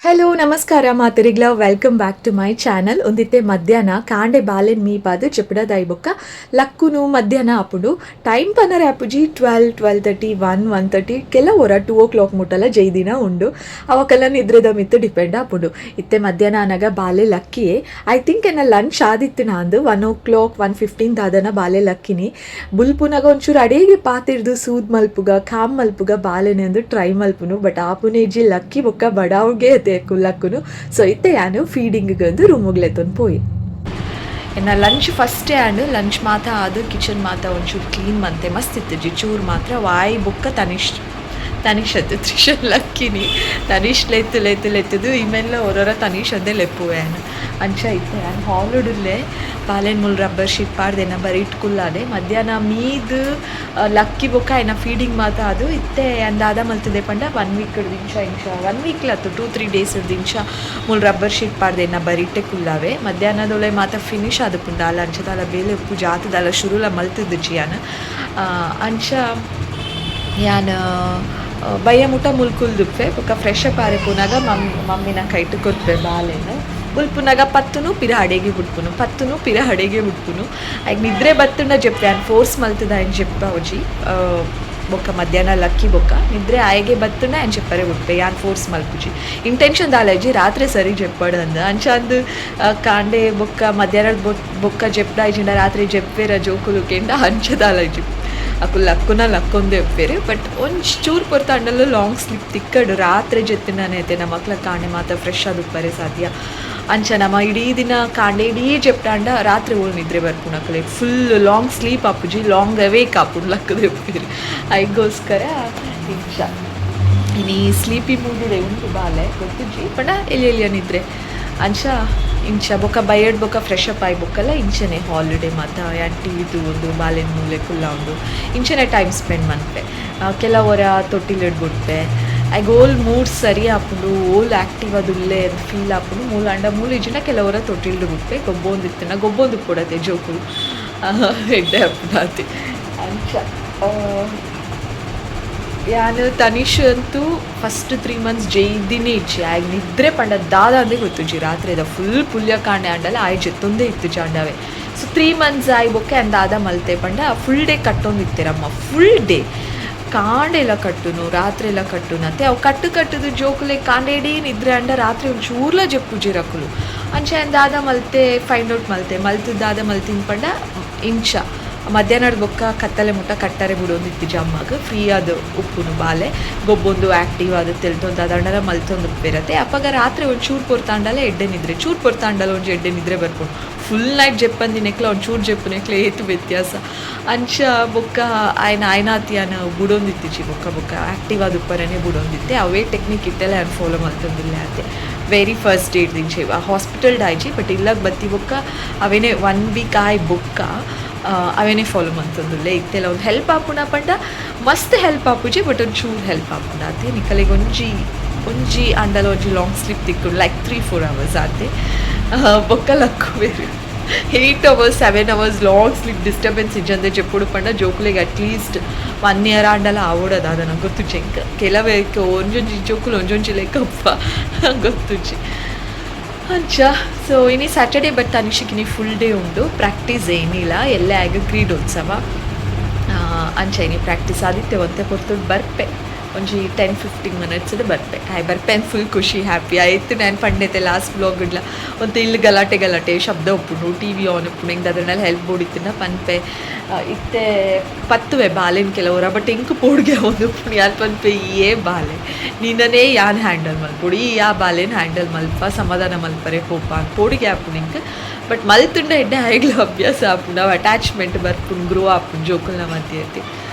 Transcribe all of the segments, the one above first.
Hello ನಮಸ್ಕಾರ ಮಾತೆರೆಗ್ಲ, welcome back to my channel. ಒಂದಿತ್ತೆ ಮಧ್ಯಾಹ್ನ ಕಾಂಡೆ ಬಾಲೆನ್ ಮೀಪಾದ್ ಜೆಪ್ಪುಡದಾಯಿ ಬೊಕ್ಕ ಲಕ್ಕುನು ಮಧ್ಯಾಹ್ನ ಆಪುಂಡು. ಟೈಮ್ ಪನರೆ ಆಪುಜಿ. 12, 12:30, 1, 1:30, ಕೆಲವೊರ 2 ಓ ಕ್ಲಾಕ್ ಮುಟ್ಟಲ ಜೈದಿನ ಉಂಡು. ಅವಕ್ಕೆಲ್ಲ ನಿದ್ರೆದ ಮಿತ್ತು ಡಿಪೆಂಡ್ ಆಪುಂಡು. ಇತ್ತೆ ಮಧ್ಯಾಹ್ನ ಆನಗ ಬಾಲೆ ಲಕ್ಕಿಯೇ. I think ಎನ್ನ ಲಂಚ್ ಆದಿತ್ತು ನಾಂದು. 1 ಓ ಕ್ಲಾಕ್, 1:15 ದಾದನ ಬಾಲೆ ಲಕ್ಕಿನಿ. ಬುಲ್ಪುನಗ ಒಂಚೂರು ಅಡೇಗೆ ಪಾತಿರ್ದು ಸೂದ್ ಮಲ್ಪುಗ, ಕಾಮ್ ಮಲ್ಪುಗ ಬಾಲೆನೆ ಅಂದು ಟ್ರೈ ಮಲ್ಪುನು. ಬಟ್ ಆಪುನೇಜಿ, ಲಕ್ಕಿ ಬೊಕ್ಕ ಬಡಾವ್ಗೆ ಅತೆ ಲಕ್ಕುನು. ಸೊ ಇತ್ತೆ ಯಾನು ಫೀಡಿಂಗ್ ಅಂದು ರೂಮುಗ್ ಲೆತ್ತೊಂದು ಪೋಯಿ. ಎನ್ನ ಲಂಚ್ ಫಸ್ಟೇ ಆಂಡ್. ಲಂಚ್ ಮಾತ ಆದು ಕಿಚನ್ ಮಾತ ಒಂಚೂರು ಕ್ಲೀನ್ ಮಂತೆ. ಮಸ್ತ್ ಇತ್ತುಜಿ, ಚೂರು ಮಾತ್ರ. ವಾಯ್ ಬೊಕ್ಕ ತನಿಷ್, ತನಿಷ್ ಅತ್ತು ತ್ರಿಷನ್ ಲಕ್ಕಿನಿ. ತನಿಷ್ ಲೆತ್ತು ಲೆತ್ತು ಲೆತ್ತದು ಇಮೆಲ್ಲ ಒರೊರ ತನಿಷ್ ಅಂದೆ ಲೆಪ್ಪುವೆ ಯಾನ್. ಅಂಚ ಇತ್ತೆ ಯಾನ್ ಹಾಲುಡುಲ್ಲೆ. ಬಾಲೆನ್ ಮುಲ್ ರಬ್ಬರ್ ಶೀಟ್ ಪಾಡ್ದೆನ ಬರೀಟ್ ಕುಲ್ಲಾದೆ. ಮಧ್ಯಾಹ್ನ ಮೀದ್ ಲಕ್ಕಿ ಬೊಕ್ಕ ಎನ್ನ ಫೀಡಿಂಗ್ ಮಾತ ಅದು. ಇತ್ತೆ ಯಾನ್ ದಾದ ಮಲ್ತದೆ ಪಂಡ, ಒನ್ ವೀಕ್ ದಿಂಚ ಇಂಚ, ಒನ್ ವೀಕ್ ಅತ್ತು, 2-3 ಡೇಸ್ ದಿಂಚ ಮುಲ್ ರಬ್ಬರ್ ಶೀಟ್ ಪಾಡ್ದೆನ ಬರೀಟೆ ಕುಲ್ಲಾವೆ. ಮಧ್ಯಾಹ್ನದೊಳೆ ಮಾತ ಫಿನಿಶ್ ಆದುಪ್ಪುಂಡು. ದಾಲ ಅಂಚ ದಾಲ ಬೇಲೆ ಉಪ್ಪು ಜಾತ ದಾಲ ಶುರುಲ ಮಲ್ತುದುಜಿ ಯಾನ್. ಅಂಚ ಯಾನ್ ಬಯ್ಯ ಮುಟ ಮುಲ್ಕುಲ್ದುಪ್ಪೆ. ಬೊಕ್ಕ ಫ್ರೆಶ್ ಅಪ್ ಆರೆ ಪೋನಾಗ ಮಮ್ಮಿನ ಕೈಟ್ ಕೊರ್ಪೆ ಬಾಲೆನ್. ಬುಲ್ಪುನಗ ಪತ್ತುನು ಪಿರ ಅಡೆಗೆ ಬುಡ್ಪುನು, ಪತ್ತುನು ಪಿರ ಅಡೆಗೆ ಬುಡ್ಪುನು. ಐಕ್ ನಿದ್ರೆ ಬತ್ತುಂಡ ಜೆಪ್ಪೆ. ಯಾನ್ ಫೋರ್ಸ್ ಮಲ್ತದ ಐನ್ ಜೆಪ್ಪಾವುಜಿ. ಬೊಕ್ಕ ಮಧ್ಯಾಹ್ನ ಲಕ್ಕಿ ಬೊಕ್ಕ ನಿದ್ರೆ ಆಯೆಗೆ ಬತ್ತುಂಡ ಯಾನ್ ಜೆಪ್ಪರೆ ಬುಡ್ಪೆ. ಯಾನ್ ಫೋರ್ಸ್ ಮಲ್ಪುಜಿ. ಇಂಟೆನ್ಷನ್ ದಾಲ ಇಜ್ಜಿ, ರಾತ್ರಿ ಸರಿ ಜೆಪ್ಪಡು ಅಂದ್. ಅಂಚ ಅಂದ್ ಕಾಂಡೆ ಬೊಕ್ಕ ಮಧ್ಯಾಹ್ನ ಬೊಕ್ಕ ಜೆಪ್ಪಡ ಇಜ್ಜಿಂಡ ರಾತ್ರಿ ಜೆಪ್ಪೆರ ಜೋಕುಲು ಕೆಂಡ ಅಂಚ ದಾಲ ಇಜ್ಜಿ. ಅಕುಲು ಲಕ್ಕುನ ಲಕ್ಕೊಂದೇ ಉಪ್ಪೆರ್. ಬಟ್ ಒಂಜಿ ಚೂರು ಪೊರ್ತು ಲಾಂಗ್ ಸ್ಲೀಪ್ ತಿಕ್ಕಡು. ರಾತ್ರಿ ಜೆತ್ತಿನಾನೆ ಐತೆ ನಮ್ಮ ಮಕ್ಳ ಕಾಂಡೆ ಮಾತ ಫ್ರೆಶ್ ಆದ್ ಉಪ್ಪರೆ ಸಾಧ್ಯ. ಅಂಚ ನಮ್ಮ ಇಡೀ ದಿನ ಕಾಂಡೆ ಇಡೀ ಜೆಪ್ಟಾಂಡ ರಾತ್ರಿ ಓಲ್ ನಿದ್ರೆ ಬರ್ಪುಂಡು ಅಕುಲೆಗ್? ಫುಲ್ ಲಾಂಗ್ ಸ್ಲೀಪ್ ಆಪುಜಿ, ಲಾಂಗ್ ಅವೇಕ್ ಆಪುಂಡು, ಲಕ್ಕದ ಉಪ್ಪೆರ್. ಐಗೋಸ್ಕರ ಇಂಚ. ಇನಿ ಸ್ಲೀಪಿ ಮೂಡುಡೆ ಉಂಟು ಬಾಲೆ, ಗೊತ್ತುಜಿ, ಪಂಡ ಎಲ್ಲಿ ಎಲ್ಲಿಯ ನಿದ್ರೆ. ಅಂಚ ಇಂಚ ಬೊಕ್ಕ ಬಯಡ್ ಬೊಕ್ಕ ಫ್ರೆಶ್ ಅಪ್ ಆಯಿ ಬೊಕ್ಕಲ ಇಂಚನೆ ಹಾಲಿಡೇ ಮಾತ ಯಾನ್ ಟಿ ವಿ ತೂವೊಂದು, ಬಾಲೆನ್ ಮೂಲೆ ಕುಲ್ಲೊಂದು ಇಂಚನೆ ಟೈಮ್ ಸ್ಪೆಂಡ್ ಮನ್ಪೆ. ಕೆಲವೊರ ತೊಟ್ಟಿಲ್ ಬುಡ್ಪೆ. ಐಗ್ ಓಲ್ ಮೂಡ್ ಸರಿ ಆಪುಂಡು, ಓಲ್ ಆ್ಯಕ್ಟಿವ್ ಆದುಲ್ಲೆ ಅಂತ ಫೀಲ್ ಆಪುಂಡು ಮೂಲು ಅಂಡ ಮೂಲು ಇಜ್ಜಿಂಡ ಕೆಲವೊರ ತೊಟ್ಟಿಲ್ಡ್ ಬುಡ್ಪೆ. ಗೊಬ್ಬೊಂದು ಇತ್ತಿನ ಗೊಬ್ಬೊಂದು ಉಪ್ಪೊಡತೆ ಜೋಕುಲು, ಎಡ್ಡೆ ಆಪುಂಡು ಆತೆ. ಅಂಚ ಯಾನ್ ತನಿಷ್ ಅಂತೂ ಫಸ್ಟ್ 3 ಮಂತ್ಸ್ ಜೈದಿನೇ ಇಜ್ಜಿ. ಆಯ್ಗ್ ನಿದ್ರೆ ಪಂಡ ದಾದ ಅಂದೇ ಗೊತ್ತುಜಿ. ರಾತ್ರಿದ ಫುಲ್ ಪುಲ್ಯ ಕಾಂಡೆ ಆಂಡಲ ಆಯ್ ಜೆತ್ತೊಂದೇ ಇತ್ತು ಜಾಂಡವೆ. ಸೊ 3 ಮಂತ್ಸ್ ಆಯ್ ಬೊಕ್ಕ ಯಾನ್ ದಾದ ಮಲ್ತೆ ಪಂಡ, ಫುಲ್ ಡೇ ಕಟ್ಟೊಂದಿತ್ತೆರಮ್ಮ. ಫುಲ್ ಡೇ ಕಾಂಡೆ ಎಲ್ಲ ಕಟ್ಟುನು, ರಾತ್ರಿ ಎಲ್ಲ ಕಟ್ಟುನು. ಅತ್ತೆ ಅವು ಕಟ್ಟು ಕಟ್ಟುದು ಜೋಕುಲೆ ಕಾಂಡೆ ಇಡೀ ನಿದ್ರೆ ಅಂಡ ರಾತ್ರಿ ಒಂಚೂರ್ಲ ಜೆಪ್ಪುಜಿ ಅಕುಲು. ಅಂಚ ಯಾನ್ ದಾದ ಮಲ್ತೆ, ಫೈಂಡ್ ಔಟ್ ಮಲ್ತೆ. ಮಲ್ತು ದಾದ ಮಲ್ತಿನ ಪಂಡ, ಇಂಚ ಮಧ್ಯಾಹ್ನದ ಬೊಕ್ಕ ಕತ್ತಲೆ ಮುಟ್ಟ ಕಟ್ಟರೆ ಬಿಡೊಂದಿತ್ತಿಜ ಅಮ್ಮಗ್. ಫ್ರೀ ಆದ್ ಉಪ್ಪುನು ಬಾಲೆ, ಗೊಬ್ಬೊಂದು ಆ್ಯಕ್ಟಿವ್ ಆದ್ ತೆಲ್ತೊಂದು ಅದಂಡಲ ಮಲ್ತೊಂದು ಉಪ್ಪೆರತೆ. ಅಪಗ ರಾತ್ರಿ ಒಂಚೂರು ಪೊರ್ತಾಂಡಲ ಎಡ್ಡೆ ನಿದ್ರೆ, ಚೂರು ಪೊರ್ತಾಂಡಲ ಒಂಜಿ ಎಡ್ಡೆ ನಿದ್ರೆ ಬರ್ಪುಂಡು. ಫುಲ್ ನೈಟ್ ಜೆಪ್ಪಂದಿನೆಕ್ಲ ಒಂಚೂರು ಜೆಪ್ಪುನೆಕ್ಲ ಏತು ವ್ಯತ್ಯಾಸ. ಅಂಚ ಬೊಕ್ಕ ಆಯ್ನ ಆಯ್ನಾತಿಯಾನ ಬುಡೊಂದಿತ್ತಿಜಿ. ಬೊಕ್ಕ ಬೊಕ್ಕ ಆ್ಯಕ್ಟಿವ್ ಆದ್ ಉಪ್ಪರನೆ ಬುಡೊಂದಿತ್ತೆ. ಅವೇ ಟೆಕ್ನಿಕ್ ಇತ್ತೆಲ್ಲ ಯಾನ್ ಫಾಲೋ ಮಲ್ತೊಂದುಲ್ಲೆ ಆತೆ. ವೆರಿ ಫಸ್ಟ್ ಡೇಟ್ ದಿಂಚ ಹಾಸ್ಪಿಟಲ್ಡ್ ಆಯ್ಜಿ, ಬಟ್ ಇಲ್ಲಗ್ ಬತ್ತಿ ಬೊಕ್ಕ ಅವೇನೆ ಒನ್ ವೀಕ್ ಆಯ್ ಬೊಕ್ಕ ಅವೇನೆ ಫಾಲೋ ಮಂತೊಂದುಲ್ಲೆ. ಇತ್ತೆಲ್ಲ ಒಂದು ಹೆಲ್ಪ್ ಆಪುಂಡ ಪಂಡ ಮಸ್ತ್ ಹೆಲ್ಪ್ ಆಪುಜಿ, ಬಟ್ ಒಂಚೂರು ಹೆಲ್ಪ್ ಆಪುಂಡು ಆತೆ. ನಿಕಲೆಗ್ ಒಂಜಿ ಒಂಜಿ ಅಂಡಲ ಒಂಜಿ ಲಾಂಗ್ ಸ್ಲೀಪ್ ತಿಕ್ಕುಂಡು, ಲೈಕ್ 3-4 ಅವರ್ಸ್ ಆತೆ. ಬೊಕ್ಕ ಲಕ್ಕುವೆರ್. 8 hours, 7 hours long sleep disturbance ಇಜ್ಜಂದೆ ಜೆಪ್ಪುಡು ಪಂಡ ಜೋಕುಲೆಗ್ ಅಟ್ಲೀಸ್ಟ್ ಒನ್ ಇಯರ್ ಆಂಡಲ ಆವೊಡು. ದಾದನ ಗೊತ್ತುಜಿ ಎಂಕ್. ಕೆಲವೇ ಒಂಜೊಂಜಿ ಜೋಕುಲು ಒಂಜೊಂಜಿ ಲೆಕ್ಕಪ್ಪ, ಗೊತ್ತುಜಿ. ಅಂಚ ಸೊ ಇನಿ ಸ್ಯಾಟರ್ಡೆ, ಬಟ್ ತನಿಷಿಕ್ ಇನಿ ಫುಲ್ ಡೇ ಉಂಡು. ಪ್ರಾಕ್ಟೀಸ್ ಏನಿಲ್ಲ, ಎಲ್ಲೇ ಆಗ ಕ್ರೀಡೋತ್ಸವ. ಅಂಚ ಇನಿ ಪ್ರಾಕ್ಟೀಸ್ ಆದಿತ್ತೆ ಒಂತೆ ಪೊರ್ತುಡು ಬರ್ಪೆ. ಒಂಜಿ 10-15 ಮಿನಿಟ್ಸ್ ಬರ್ಪೆ. ಆಯ್ ಬರ್ಪೆ ಅಂದ್ ಫುಲ್ ಖುಷಿ, ಹ್ಯಾಪಿ ಆಯ್ತು. ನಾನು ಪಂಡೈತೆ ಲಾಸ್ಟ್ ವ್ಲಾಗ್ಡ್ಲ, ಒಂತೆ ಇಲ್ಲಿ ಗಲಾಟೆ ಗಲಾಟೆ ಶಬ್ದ ಉಪ್ಪುಂಡು, ಟಿವಿ ಆನ್ ಉಪ್ಪುಂಡು, ಎಂಕ್ ಅದ್ರನ್ನೆಲ್ಲ ಹೆಲ್ಪ್ ಬೋಡಿತ್ತಿನ ಪನ್ಪೆ. ಇತ್ತೆ ಪತ್ತುವೆ ಬಾಲೆನ್ ಕೆಲವರ, ಬಟ್ ಎಂಕ್ ಪೋಡ್ಗೆ ಒಂದು ಉಪ್ಪುಂಡು. ಯಾನ್ ಪನ್ಪೆ, ಏ ಬಾಲೆ ನಿನ್ನನೇ ಯಾನ್ ಹ್ಯಾಂಡಲ್ ಮಲ್ಪೊಡು, ಈ ಯಾ ಬಾಲೆನ್ ಹ್ಯಾಂಡಲ್ ಮಲ್ಪ ಸಮಾಧಾನ ಮಲ್ಪರೆ ಪೋಪ ಅಂತ ಪೋಡಿಗೆ ಆಪುಂಡು ಎಂಕ್. ಬಟ್ ಮಲ್ತುಂಡ ಎಡ್ಡೆ, ಆಯ್ಗ್ಲ ಅಭ್ಯಾಸ ಆಪುಂಡು, ಅವು ಅಟ್ಯಾಚ್ಮೆಂಟ್ ಬರ್ಪುಂಡು, ಗ್ರೋ ಆಪುಂಡು ಜೋಕುಲ್ನ ಮಧ್ಯೆ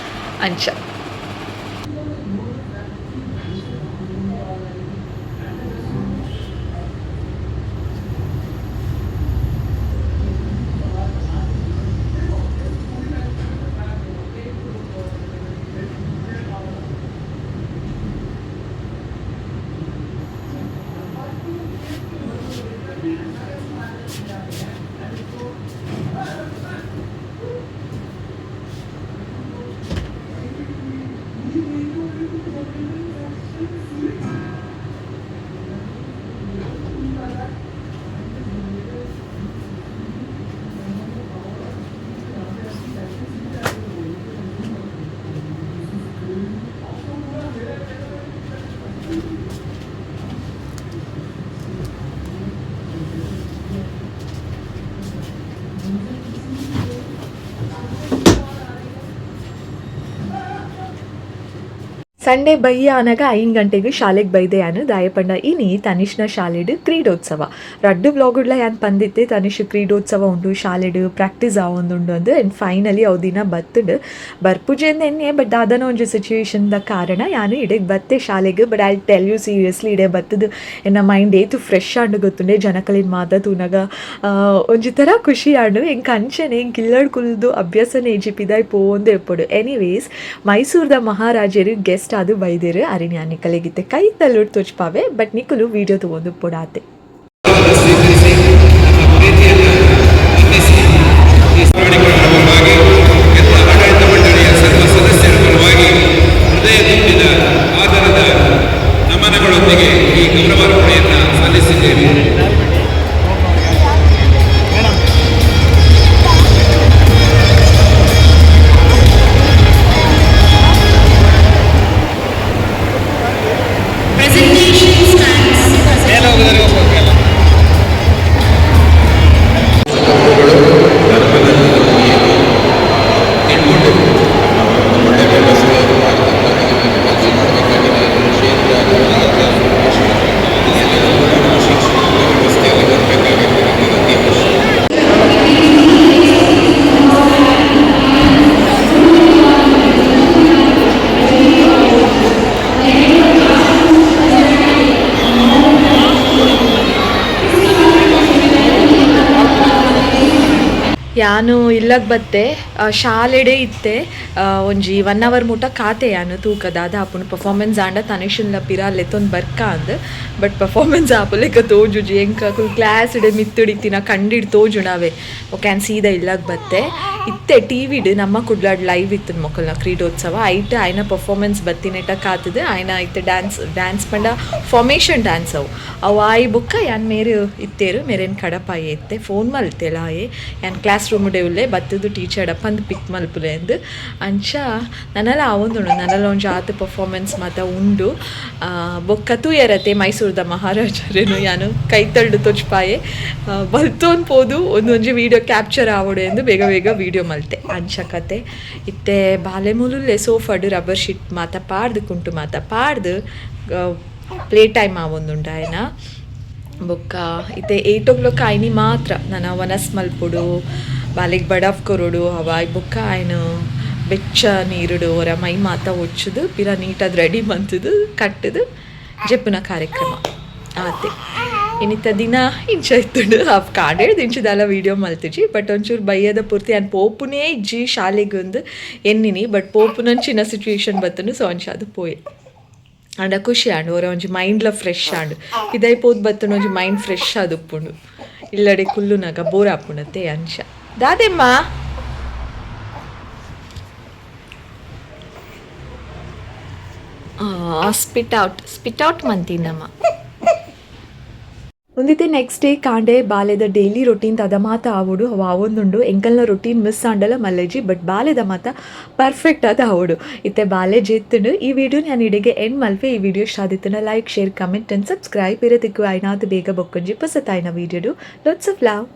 ಅಂಚ. Sunday ಬಯ್ಯ ಆನಗ 5 ಗಂಟೆಗೆ ಶಾಲೆಗೆ ಬೈದೆ ಯಾನು. ದಾಯೆ ಪಂಡ ಇನಿ ತನಿಷ್ನ ಶಾಲೆಡ್ ಕ್ರೀಡೋತ್ಸವ. ರಡ್ಡು ವ್ಲಾಗುಡ್ಲ ಯಾನ್ ಪಂದಿತ್ತೆ ತನಿಷ್ ಕ್ರೀಡೋತ್ಸವ ಉಂಡು, ಶಾಲೆಡ್ ಪ್ರಾಕ್ಟೀಸ್ ಆವೊಂದುಂಡು ಅಂದ್. ಆ್ಯಂಡ್ ಫೈನಲಿ ಅವು ದಿನ ಬತ್ತುಂಡು. ಬರ್ಪುಜೆಂದ್ ಎನ್ನೆ, ಬಟ್ ದಾದನ ಒಂಜಿ ಸಿಚುವೇಶನ್ ದ ಕಾರಣ ಯಾನು ಇಡೆಗ್ ಬತ್ತೆ ಶಾಲೆಗ್. But I tell you seriously, ಇಡೆ ಬತ್ತದು ಎನ್ನ ಮೈಂಡ್ ಏತು ಫ್ರೆಶ್ ಆಂಡ್ ಗೊತ್ತುಂಡೆ. ಜನಕಲಿನ್ ಮಾತ ತೂನಗ ಒಂಜಿ ಥರ ಖುಷಿ ಆಂಡ್. ಎಂಕ್ ಅಂಚನೆ ಎಂಕ್ ಇಲ್ಲಡ್ ಕುಲ್ದು ಅಭ್ಯಾಸನೆ ಇಜ್ಜಿ, ಪಿದಾಯ್ ಪೋವೊಂದೇ ಇಪ್ಪೊಡು. ಎನಿವೇಸ್, ಮೈಸೂರ್ದ ಮಹಾರಾಜರು ಗೆಸ್ಟ್ ಆದ್ ಬೈದೆರ್. ಅರೆನ್ ಯಾನ್ ನಿಕಲೆಗಿತ್ತೆ ಕೈತಲ್ಲುಡ್ ತೋಜ್ಪಾವೆ, ಬಟ್ ನಿಕುಲು ವೀಡಿಯೋ ತೂವೊಂದು ಉಪ್ಪೊಡಾತೆ. ಸ್ವೀಕರಿಸಿ ನಮ್ಮ ಪ್ರೀತಿಯನ್ನು ವಂದಿಸಿ, ಈ ಪ್ರಾಣಿಗಳ ಪರವಾಗಿ, ಎಲ್ಲ ಆಡಳಿತ ಮಂಡಳಿಯ ಸರ್ವ ಸದಸ್ಯರ ಪರವಾಗಿ ಹೃದಯ ತುಂಬಿದ ಆದರದ ನಮನಗಳೊಂದಿಗೆ ಈ ಗೌರವಾರ್ಪಣೆಯನ್ನು ಸಲ್ಲಿಸಿದ್ದೇವೆ. Presentation stands. ತಪ್ಪುಗಳು ಧರ್ಮದಲ್ಲಿ ಏನು ತಿಳ್ಕೊಂಡು ಒಳ್ಳೆ ವ್ಯವಸ್ಥೆ ಕೆಲಸ ಮಾಡಬೇಕಾಗಿದೆ. ಕ್ಷೇತ್ರ, ಎಲ್ಲವೂ ಕೂಡ ನಮ್ಮ ಶಿಕ್ಷಣ ವ್ಯವಸ್ಥೆಯಲ್ಲಿ ಬರಬೇಕಾಗಿರ್ತಕ್ಕಂಥದ್ದು ಅತಿ ಅವಶ್ಯಕ. ಯಾನು ಇಲ್ಲಗ್ ಬತ್ತೆ, ಶಾಲೆಡೆ ಇತ್ತೆ. ಒಂಜಿ ಒನ್ ಅವರ್ ಮುಟ ಕಾತೆ ಯಾನು ತೂಕ ದಾದ ಆಪುಂಡು ಪರ್ಫಾರ್ಮೆನ್ಸ್ ಆಂಡ ತನಿಷನ್ಲ ಪಿರ ಲೆತ್ತೊಂದು ಬರ್ಕ ಅಂದ್. ಬಟ್ ಪರ್ಫಾರ್ಮೆನ್ಸ್ ಆಪುಲೆಕ ತೋಜುಜಿ ಎಂಕ್. ಅಕುಲು ಕ್ಲಾಸ್ ಇಡೆ ಮಿತ್ತುಡಿತ್ತಿನ ಕಂಡಿಡ್ ತೋಜುಣಾವೆ. ಓಕೆ, ಆ್ಯನ್ ಸೀದಾ ಇಲ್ಲಗ್ ಬತ್ತೆ. ಇತ್ತೆ ಟಿ ವಿಡ್ ನಮ್ಮ ಕುಡ್ಲಾಡ್ ಲೈವ್ ಇತ್ತು ಮೊಕಲ್ನ ಕ್ರೀಡೋತ್ಸವ. ಐಟ್ ಆಯ್ನ ಪರ್ಫಾರ್ಮೆನ್ಸ್ ಬತ್ತಿನೆಟ ಕಾತದು. ಆಯ್ನ ಇತ್ತೆ ಡ್ಯಾನ್ಸ್, ಡ್ಯಾನ್ಸ್ ಪಂಡ ಫಾರ್ಮೇಷನ್ ಡ್ಯಾನ್ಸ್ ಅವು. ಅವು ಆಯಿ ಬೊಕ್ಕ ಯಾನ್ ಮೇರು ಇತ್ತೇರು ಮೇರೇನು ಕಡಪಾಯಿ ಇತ್ತೆ ಫೋನ್ ಮಲ್ತೆಲ ಆಯೆ, ಯಾನ್ ಕ್ಲಾಸ್ ರೂಮ್ ಉಲ್ಲೆ, ಬತ್ತದು ಟೀಚರ್ ಪಂದ್ ಪಿಕ್ ಮಲ್ಪುಲೆ ಅಂದ್. ಅಂಚ ನನಲ ಆವೊಂದುಂಡು, ನನಲ ಒಂಜಿ ಆತ್ ಪರ್ಫಾರ್ಮೆನ್ಸ್ ಮಾತ ಉಂಡು. ಬೊಕ್ಕ ತೂಯರತೆ ಮೈಸೂರ್ದ ಮಹಾರಾಜರೇನು ಯಾನು ಕೈತಲ್ಡ್ ತೊಜ್ಪಾಯೆ. ಬಲ್ತೊಂದು ಪೋದು ಒಂದೊಂಜಿ ವೀಡಿಯೋ ಕ್ಯಾಪ್ಚರ್ ಆವೊಡು ಎಂದು ಬೇಗ ಬೇಗ ವೀಡಿಯೋ ಮಲ್ತೆ. ಅಂಚ ಕತೆ. ಇತ್ತೆ ಬಾಲೆ ಮೂಲುಲ್ಲೆ ಸೋಫಾಡ್ ರಬ್ಬರ್ ಶೀಟ್ ಮಾತ ಪಾಡ್ದು, ಕುಂಟು ಮಾತ ಪಾಡ್ದು ಪ್ಲೇ ಟೈಮ್ ಆವೊಂದುಂಡು ಆಯ್ನ. ಬೊಕ್ಕ ಇತ್ತೆ 8 ಓ ಕ್ಲಾಕ್ ಆಯ್ನಿ ಮಾತ್ರ ನನ ವನಸ್ ಮಲ್ಪೊಡು, ಬಾಲೆಗ್ ಬಡಾವ್ ಕೊರೊಡು. ಅವಾಯ್ ಬೊಕ್ಕ ಆಯ್ನ ಬೆಚ್ಚ ನೀರುಡು ಒರ ಮೈ ಮಾತ ಒಚ್ಚುದು, ಪಿರ ನೀಟಾದ್ ರೆಡಿ ಮಂತುದು ಕಟ್ಟುದು ಜೆಪ್ಪುನ ಕಾರ್ಯಕ್ರಮ ಆತೆ. ಇನಿತ ದಿನ ಇಂಚ ಇತ್ತುಂಡು. ಹಾಫ್ ಕಾಡೇಳ್ದು ಇಂಚದಾಲ ವೀಡಿಯೋ ಮಲ್ತಿಜಿ. ಬಟ್ ಒಂಚೂರು ಬಯ್ಯದ ಪೂರ್ತಿ ಯಾನ್ ಪೋಪುನೇ ಇಜ್ಜಿ ಶಾಲೆಗ್ ಅಂದ್ ಎನ್ನಿನಿ. ಬಟ್ ಪೋಪುನಂಚಿನ ಸಿಚುವೇಶನ್ ಬತ್ತುಂಡು, ಸೊ ಅಂಚ ಅದು ಪೋಯೆ. ಆಂಡ ಖುಷಿ ಆಂಡ್, ಒರ ಒಂಜಿ ಮೈಂಡ್ಲ ಫ್ರೆಶ್ ಆಂಡ್. ಪಿದೈ ಪೋದು ಬತ್ತುಂಡು ಒಂಜಿ ಮೈಂಡ್ ಫ್ರೆಶ್ ಆದುಪ್ಪುಂಡು. ಇಲ್ಲಡೆ ಕುಲ್ಲುನಗ ಬೋರ್ ಆಪುಂಡತ್ತೆ ಅಂಚ. ದಾದೆಮ್ಮ? Spit out, spit out ಮಂತಿನಮ್ಮ. ಒಂದಿತ್ತೆ next day ಕಾಂಡೆ ಬಾಲೆದ ಡೈಲಿ ರೊಟೀನ್ ಅದ ಮಾತ ಆವೊಡು, ಅವು ಆವೊಂದುಂಡು. ಎಂಕಲ್ನ ರೊಟೀನ್ ಮಿಸ್ ಆಂಡಲ ಮಲ್ಲೆಜಿ, ಬಟ್ ಬಾಲೆದ ಮಾತ ಪರ್ಫೆಕ್ಟ್ ಆದ್ ಆವೊಡು. ಇತ್ತೆ ಬಾಲೆ ಜೆತ್ತುಂಡು. ಈ ವಿಡಿಯೋ ನಾನು ಇಡೆಗೆ ಎಂಡ್ ಮಲ್ಪೆ. ಈ ವಿಡಿಯೋ ಇಷ್ಟ ಆದಿತ್ತುಂಡ like, share, comment and subscribe. ಇರತಿಕ್ಕು ಆಯ್ನಾತ್ ಬೇಗ ಬೊಕ್ಕೊಂಜಿ ಪೊಸತಾಯ್ನ ವಿಡಿಯೋಡು. Lots of love.